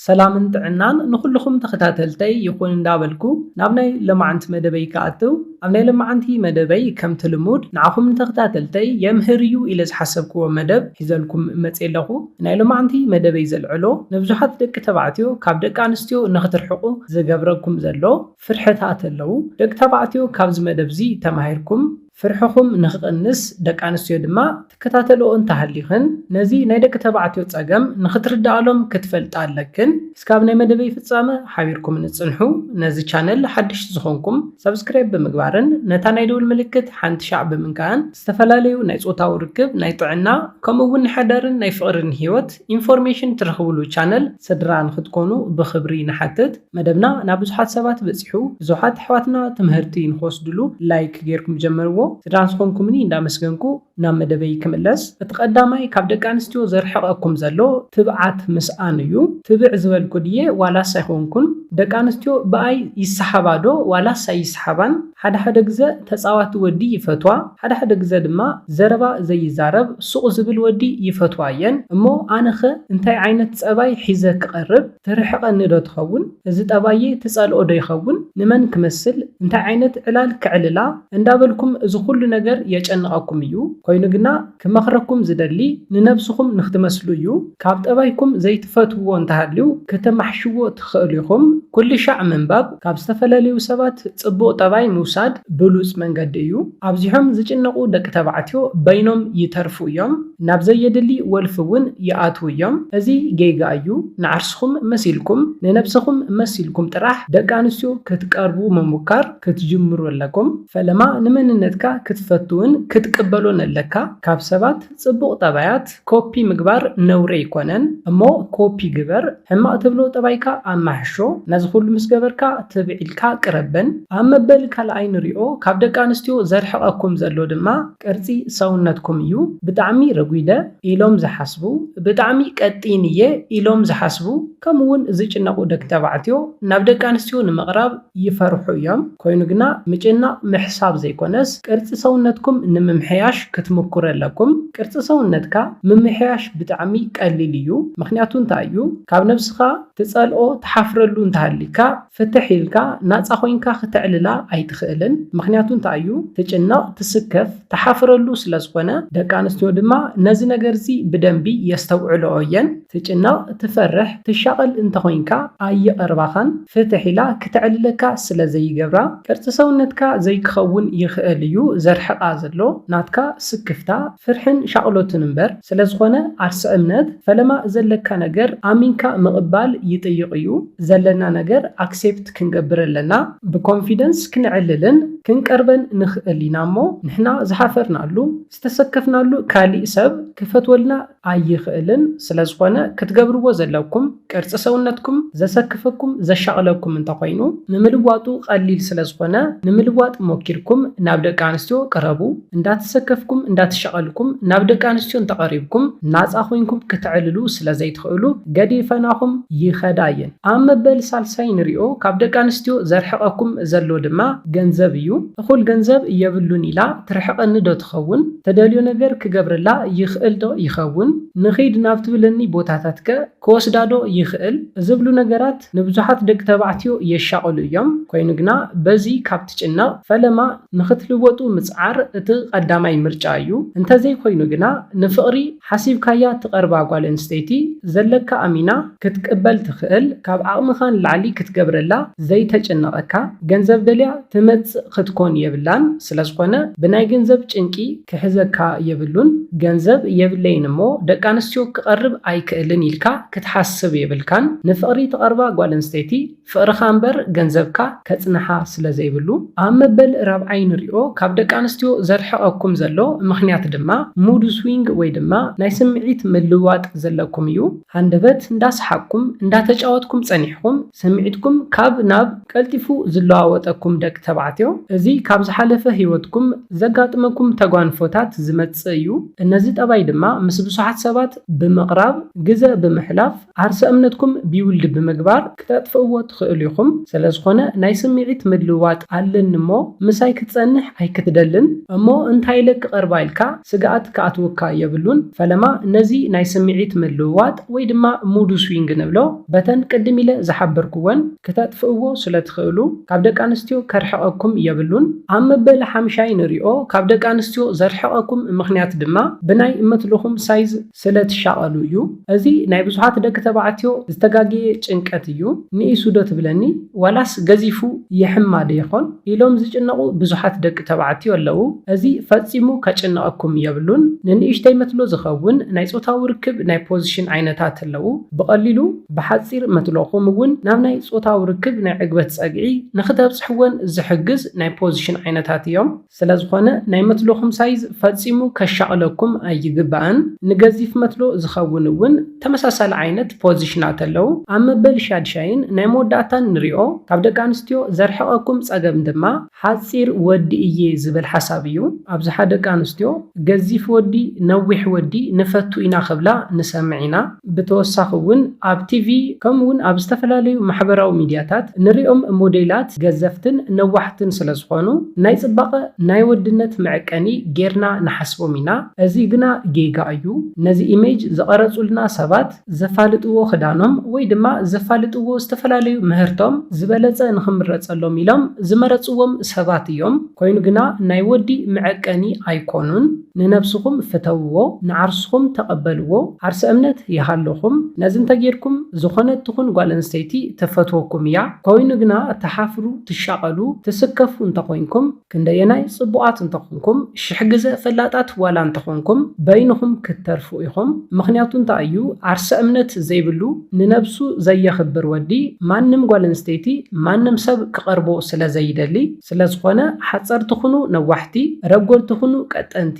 ሰላምን ጥዕናን ንኹልኹም ተኸታተልተይ ይኹን እንዳበልኩ፣ ናብ ናይ ለማዓንቲ መደበይ ክኣትው፣ ኣብ ናይ ለማዓንቲ መደበይ ከምቲ ልሙድ ንዓኹም ንተኸታተልተይ የምህር እዩ ኢለ ዝሓሰብክዎ መደብ ሒዘልኩም መጽየ ኣለኹ። ናይ ለማዓንቲ መደበይ ዘልዕሎ ንብዙሓት ደቂ ተባዕትዮ ካብ ደቂ ኣንስትዮ ንኽትርሕቑ ዝገብረኩም ዘሎ ፍርሕታት ኣለዉ። ደቂ ተባዕትዮ ካብዚ መደብ እዚ ተማሂርኩም ፍርሕኹም ንኽቕንስ፣ ደቂ ኣንስትዮ ድማ ትከታተልኦ እንተሃሊኽን፣ ነዚ ናይ ደቂ ተባዕትዮ ጸገም ንኽትርድኣሎም ክትፈልጣ ኣለክን። እስካብ ናይ መደበይ ፍጻመ ሓቢርኩም ንጽንሑ። ነዚ ቻነል ሓድሽ ዝኾንኩም፣ ሰብስክራይብ ብምግባርን ነታ ናይ ደውል ምልክት ሓንቲ ሻዕ ብምንካእን፣ ዝተፈላለዩ ናይ ጾታዊ ርክብ፣ ናይ ጥዕና፣ ከምኡ እውን ናይ ሓዳርን ናይ ፍቕርን ህይወት ኢንፎርሜሽን ትረኽብሉ ቻነል ስድራ ንኽትኮኑ ብኽብሪ ንሓትት። መደብና ናብ ብዙሓት ሰባት በጺሑ፣ ብዙሓት ኣሕዋትና ትምህርቲ ንኽወስድሉ ላይክ ጌርኩም ጀመርዎ። ስድራ ንስኾንኩምኒ እንዳመስገንኩ ናብ መደበይ ክምለስ። እቲ ቀዳማይ ካብ ደቂ ኣንስትዮ ዘርሕቐኩም ዘሎ ትብዓት ምስኣን እዩ። ትብዕ ዝበልኩ ድየ ዋላስ ኣይኾንኩን? ደቂ ኣንስትዮ ብኣይ ይሰሓባ ዶ ዋላስ ኣይሰሓባን? ሓደ ሓደ ግዘ ተጻዋቲ ወዲ ይፈትዋ፣ ሓደ ሓደ ግዘ ድማ ዘረባ ዘይዛረብ ሱቕ ዝብል ወዲ ይፈትዋ እየን። እሞ ኣነኸ እንታይ ዓይነት ጸባይ ሒዘ ክቐርብ? ትርሕቐኒ ዶ ትኸውን? እዚ ጠባየይ ትጸልኦ ዶ ይኸውን? ንመን ክመስል? እንታይ ዓይነት ዕላል ክዕልላ? እንዳበልኩም እዚ ኩሉ ነገር የጨንቐኩም እዩ። ኮይኑ ግና ክመኽረኩም ዝደሊ ንነብስኹም ንክትመስሉ እዩ። ካብ ጠባይኩም ዘይትፈትውዎ እንተሃልዩ ክተማሕሽዎ ትኽእሉ ኢኹም። ኩሉ ሻዕ ምንባብ፣ ካብ ዝተፈላለዩ ሰባት ጽቡቕ ጠባይ ምውሳድ ብሉጽ መንገዲ እዩ። ኣብዚሖም ዝጭነቑ ደቂ ተባዕትዮ በይኖም ይተርፉ እዮም። ናብ ዘየድሊ ወልፊ እውን ይኣትዉ እዮም። እዚ ጌጋ እዩ። ንዓርስኹም መሲልኩም፣ ንነብስኹም መሲልኩም ጥራሕ ደቂ ኣንስትዮ ክትቀርቡ ምሙካር ክትጅምሩ ኣለኩም። ፈለማ ንመንነትካ ክትፈትውን ክትቅበሎን ኣለካ። ካብ ሰባት ጽቡቕ ጠባያት ኮፒ ምግባር ነውሪ ኣይኮነን። እሞ ኮፒ ግበር። ሕማቕ ትብሎ ጠባይካ ኣማሕሾ። ነዚ ኩሉ ምስ ገበርካ ትብዕ ኢልካ ቅረበን። ኣብ መበል ካልኣይ ንሪኦ ካብ ደቂ ኣንስትዮ ዘርሕቐኩም ዘሎ ድማ ቅርጺ ሰውነትኩም እዩ። ብጣዕሚ ረጒደ ኢሎም ዝሓስቡ፣ ብጣዕሚ ቀጢን እየ ኢሎም ዝሓስቡ፣ ከምኡ እውን ዝጭነቑ ደቂ ተባዕትዮ ናብ ደቂ ኣንስትዮ ንምቕራብ ይፈርሑ እዮም። ኮይኑ ግና ምጭናቕ ምሕሳብ ዘይኮነስ ቅርጺ ሰውነትኩም ንምምሕያሽ ክትምኩሩ ኣለኩም። ቅርጺ ሰውነትካ ምምሕያሽ ብጣዕሚ ቀሊል እዩ። ምኽንያቱ እንታይ እዩ? ካብ ነብስኻ ትጸልኦ ትሓፍረሉ እንተሃሊካ ፍትሕ ኢልካ ናጻ ኮይንካ ክተዕልላ ኣይትኽእልን። ምኽንያቱ እንታይ እዩ? ትጭነቕ፣ ትስከፍ፣ ትሓፍረሉ ስለ ዝኾነ ደቂ ኣንስትዮ ድማ ነዚ ነገር እዚ ብደንቢ የስተውዕልኦ እየን። ትጭነቕ፣ ትፈርሕ፣ ትሻቐል እንተኾይንካ ኣይቐርባኻን። ፍትሕ ኢላ ክተዕልለካ ስለ ዘይገብራ ቅርጺ ሰውነትካ ዘይክኸውን ይኽእል እዩ ዘርሕቓ ዘሎ ናትካ ስክፍታ፣ ፍርሕን ሻቕሎትን እምበር። ስለ ዝኾነ ኣርሲ እምነት ፈለማ ዘለካ ነገር ኣሚንካ ምቕባል ይጥይቕ እዩ። ዘለና ነገር ኣክሴፕት ክንገብር ኣለና። ብኮንፊደንስ ክንዕልልን ክንቀርበን ንኽእል ኢና እሞ ንሕና ዝሓፈርናሉ ዝተሰከፍናሉ ካሊእ ሰብ ክፈትወልና ኣይኽእልን። ስለ ዝኾነ ክትገብርዎ ዘለኩም ቅርጺ ሰውነትኩም ዘሰክፈኩም ዘሻቕለኩም እንተኾይኑ ንምልዋጡ ቀሊል ስለ ዝኾነ ንምልዋጥ ሞኪርኩም ናብ ደቂ ኣንስትዮ ቅረቡ። እንዳተሰከፍኩም እንዳተሻቐልኩም ናብ ደቂ ኣንስትዮ እንተቐሪብኩም ናጻ ኮይንኩም ክትዕልሉ ስለ ዘይትኽእሉ ገዲፈናኹም ይኸዳ እየን። ኣብ መበል ሳልሳይ ንሪኦ ካብ ደቂ ኣንስትዮ ዘርሕቐኩም ዘሎ ድማ ገንዘብ እዩ። እኹል ገንዘብ የብሉን ኢላ ትርሕቐኒ ዶ ትኸውን? ተደልዮ ነገር ክገብረላ ይኽእል ዶ ይኸውን? ንኺድ ናብ ትብለኒ ቦታታት ከ ክወስዳ ዶ ይኽእል? ዝብሉ ነገራት ንብዙሓት ደቂ ተባዕትዮ የሻቕሉ እዮም። ኮይኑ ግና በዚ ካብ ትጭነቕ ፈለማ ንኽትልወጡ ምጽዓር እቲ ቀዳማይ ምርጫ እዩ። እንተዘይኮይኑ ግና ንፍቕሪ ሓሲብካያ ትቐርባ ጓል ኣንስተይቲ ዘለካ ኣሚና ክትቅበል ትኽእል፣ ካብ ዓቕምኻ ንላዕሊ ክትገብረላ ዘይተጨነቐካ፣ ገንዘብ ደልያ ትመጽእ ክትኮን የብላን። ስለ ዝኾነ ብናይ ገንዘብ ጭንቂ ክሕዘካ የብሉን። ገንዘብ የብለይን እሞ ደቂ ኣንስትዮ ክቐርብ ኣይክእልን ኢልካ ክትሓስብ የብልካን። ንፍቕሪ ትቐርባ ጓል ኣንስተይቲ ፍቕርኻ እምበር ገንዘብካ ከጽንሓ ስለ ዘይብሉ። ኣብ መበል ራብዓይ ንሪኦ ካብ ደቂ ኣንስትዮ ዘርሕቐኩም ዘሎ ምኽንያት ድማ ሙድ ስዊንግ ወይ ድማ ናይ ስምዒት ምልዋጥ ዘለኩም እዩ። ሃንደበት እንዳሰሓቅኩም እንዳተጫወትኩም ጸኒሕኩም ስምዒትኩም ካብ ናብ ቀልጢፉ ዝለዋወጠኩም ደቂ ተባዕትዮ፣ እዚ ካብ ዝሓለፈ ህይወትኩም ዘጋጥመኩም ተጓንፎታት ዝመጽእ እዩ። እነዚ ጠባይ ድማ ምስ ብዙሓት ሰባት ብምቕራብ፣ ግዘ ብምሕላፍ፣ ዓርሰ እምነትኩም ቢውልድ ብምግባር ክተጥፍእዎ ትኽእሉ ኢኹም። ስለ ዝኾነ ናይ ስምዒት ምልውዋጥ ኣለኒ እሞ ምሳይ ክትጸንሕ ኣይክትደልን እሞ እንታይ ኢለ ክቐርባ ኢልካ ስግኣት ክኣትወካ የብሉን። ፈለማ ነዚ ናይ ስምዒት ምልውዋጥ ወይ ድማ ሙድ ስዊንግ ንብሎ በተን ቅድም ኢለ ዝሓበርኩወን ክተጥፍእዎ ስለ ትኽእሉ ካብ ደቂ ኣንስትዮ ከርሕቐኩም የብሉን። ኣብ መበል ሓምሻይ ንሪኦ ካብ ደቂ ኣንስትዮ ዘርሕቐኩም ምኽንያት ድማ ብናይ መትልኹም ሳይዝ ስለ ትሻቐሉ እዩ። እዚ ናይ ብዙሓት ደቂ ተባዕትዮ ዝተጋገየ ጭንቀት እዩ። ንኢሱ ዶ ትብለኒ ዋላስ ገዚፉ ይሕማ ዶ ይኾን ኢሎም ዝጭነቑ ብዙሓት ደቂ ተባዕትዮ ኣለዉ። እዚ ፈጺሙ ከጭንቐኩም የብሉን። ንንእሽተይ መትሎ ዝኸውን ናይ ጾታዊ ርክብ ናይ ፖዚሽን ዓይነታት ኣለዉ። ብቐሊሉ ብሓጺር መትሎኹም እውን ናብ ናይ ጾታዊ ርክብ ናይ ዕግበት ጸግዒ ንኽተብጽሕወን ዝሕግዝ ናይ ፖዚሽን ዓይነታት እዮም። ስለ ዝኾነ ናይ መትሎኹም ሳይዝ ፈጺሙ ከሻቕለኩም ኣይግባእን። ንገዚፍ መትሎ ዝኸውን እውን ተመሳሳሊ ዓይነት ፖዚሽናት ኣለዉ። ኣብ መበል ሻድሻይን ናይ መወዳእታን ንሪኦ ካብ ደቂ ኣንስትዮ ዘርሕቐኩም ጸገም ድማ ሓጺር ወዲ እየ ዝብል ሓሳብ እዩ። ኣብዝሓ ደቂ ኣንስትዮ ገዚፍ ወዲ፣ ነዊሕ ወዲ ንፈቱ ኢና ክብላ ንሰምዕ ኢና። ብተወሳኺ እውን ኣብ ቲቪ ከምኡ እውን ኣብ ዝተፈላለዩ ማሕበራዊ ሚድያታት ንሪኦም ሞዴላት ገዘፍትን ነዋሕትን ስለ ዝኾኑ ናይ ጽባቐ ናይ ወድነት መዐቀኒ ጌርና ንሓስቦም ኢና። እዚ ግና ጌጋ እዩ። ነዚ ኢሜጅ ዝቐረጹልና ሰባት ዘፋልጥዎ ክዳኖም ወይ ድማ ዘፋልጥዎ ዝተፈላለዩ ምህርቶም ዝበለጸ ንኽምረጸሎም ኢሎም ዝመረጽዎም ሰባት እዮም። ኮይኑ ግና ናይ ወዲ መዐቀኒ ኣይኮኑን። ንነብስኹም ፍተውዎ፣ ንዓርስኹም ተቐበልዎ። ዓርሰ እምነት ይሃልኹም። ነዚ እንተጌርኩም ዝኾነት ትኹን ጓል ኣንስተይቲ ትፈትወኩም እያ። ኮይኑ ግና ትሓፍሩ፣ ትሻቐሉ፣ ትስከፉ እንተኾይንኩም ክንደየናይ ጽቡቓት እንተኾንኩም ሽሕ ግዘ ፈላጣት ዋላ እንተኾንኩም በይንኹም ክትተርፉ ኢኹም። ምኽንያቱ እንታይ እዩ? ዓርሰ እምነት ዘይብሉ ንነብሱ ዘየኽብር ወዲ ማንም ጓል ኣንስተይቲ ማንም ሰብ ክቐርቦ ስለ ዘይደሊ ስለ ዝኾነ ሓጸርቲ ኩኑ ነዋሕቲ፣ ረጎልቲ ኩኑ ቀጠንቲ፣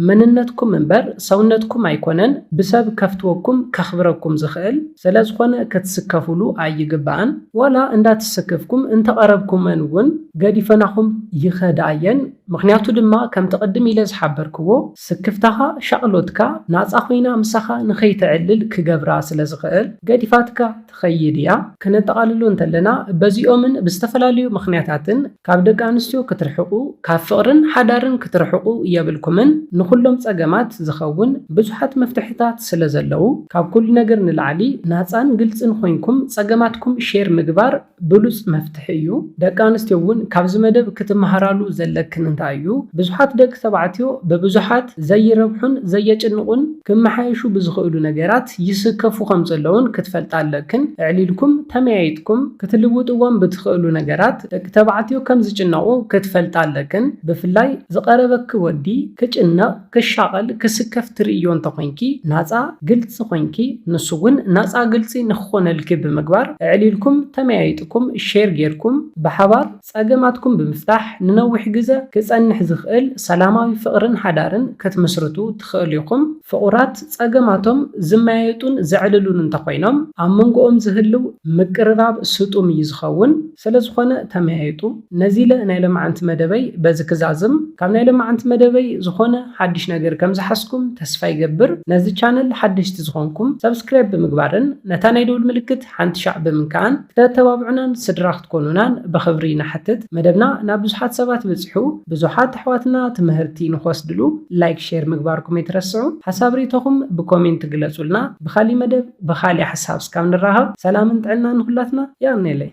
መንነትኩም እምበር ሰውነትኩም ኣይኮነን ብሰብ ከፍትወኩም ከኽብረኩም ዝኽእል። ስለ ዝኾነ ክትስከፉሉ ኣይግባእን። ዋላ እንዳተሰከፍኩም እንተቐረብኩመን እውን ገዲፈናኹም ይኸዳ እየን። ምኽንያቱ ድማ ከምቲ ቅድም ኢለ ዝሓበርክዎ ስክፍታኻ ሻቕሎትካ ናጻ ኮይና ምሳኻ ንኸይተዕልል ክገብራ ስለ ዝኽእል ገዲፋትካ ትኸይድ እያ። ክነጠቓልሎ እንተለና በዚኦምን ብዝተፈላለዩ ምኽንያታትን ካብ ደቂ ኣንስትዮ ክትርሕቑ ካብ ፍቕርን ሓዳርን ክትርሕቑ የብልኩምን። ንኹሎም ጸገማት ዝኸውን ብዙሓት መፍትሕታት ስለ ዘለዉ ካብ ኩሉ ነገር ንላዕሊ ናጻን ግልጽን ኮይንኩም ጸገማትኩም ሼር ምግባር ብሉጽ መፍትሒ እዩ። ደቂ ኣንስትዮ እውን ካብዚ መደብ ክትመሃራሉ ዘለክን እንታይ እዩ? ብዙሓት ደቂ ተባዕትዮ ብብዙሓት ዘይረብሑን ዘየጭንቑን ክመሓየሹ ብዝኽእሉ ነገራት ይስከፉ ከም ዘለውን ክትፈልጣ ኣለክን። ኣዕሊልኩም ተመያይጥኩም ክትልውጥዎም ብትኽእሉ ነገራት ደቂ ተባዕትዮ ከም ዝጭነቑ ክትፈልጣ ኣለክን። ብፍላይ ዝቐረበኪ ወዲ ክጭነቕ ክሻቐል ክስከፍ ትርእዮ እንተኾይንኪ ናጻ ግልጺ ኮይንኪ ንሱ እውን ናጻ ግልጺ ንክኾነልኪ ብምግባር ኣዕሊልኩም ተመያይጥኩም ሼር ጌርኩም ብሓባር ጸገማትኩም ብምፍታሕ ንነዊሕ ግዘ ክጸንሕ ዝኽእል ሰላማዊ ፍቕርን ሓዳርን ክትምስርቱ ትኽእሉ ኢኹም። ፍቑራት ጸገማቶም ዝመያየጡን ዘዕልሉን እንተኾይኖም ኣብ መንጎኦም ዝህልው ምቅርራብ ስጡም እዩ ዝኸውን። ስለ ዝኾነ ተመያየጡ። ነዚ ኢለ ናይ ሎማዓንቲ መደበይ በዚ ክዛዝም። ካብ ናይ ሎማዓንቲ መደበይ ዝኾነ ሓድሽ ነገር ከም ዝሓዝኩም ተስፋ ይገብር። ነዚ ቻነል ሓደሽቲ ዝኾንኩም ሰብስክራይብ ብምግባርን ነታ ናይ ደውል ምልክት ሓንቲ ሻዕ ብምንካኣን ክተተባብዑናን ስድራ ክትኮኑናን ብኽብሪ ንሓትት። መደብና ናብ ብዙሓት ሰባት በጺሑ ብዙሓት ኣሕዋትና ትምህርቲ ንክወስድሉ ላይክ ሼር ምግባርኩም ኣይትረስዑ። ሓሳብ ርእይቶኹም ብኮሜንት ግለጹልና። ብኻሊእ መደብ ብኻሊእ ሓሳብ እስካብ ንራኸብ ሰላምን ጥዕናን ንኹላትና። የቐንየለይ።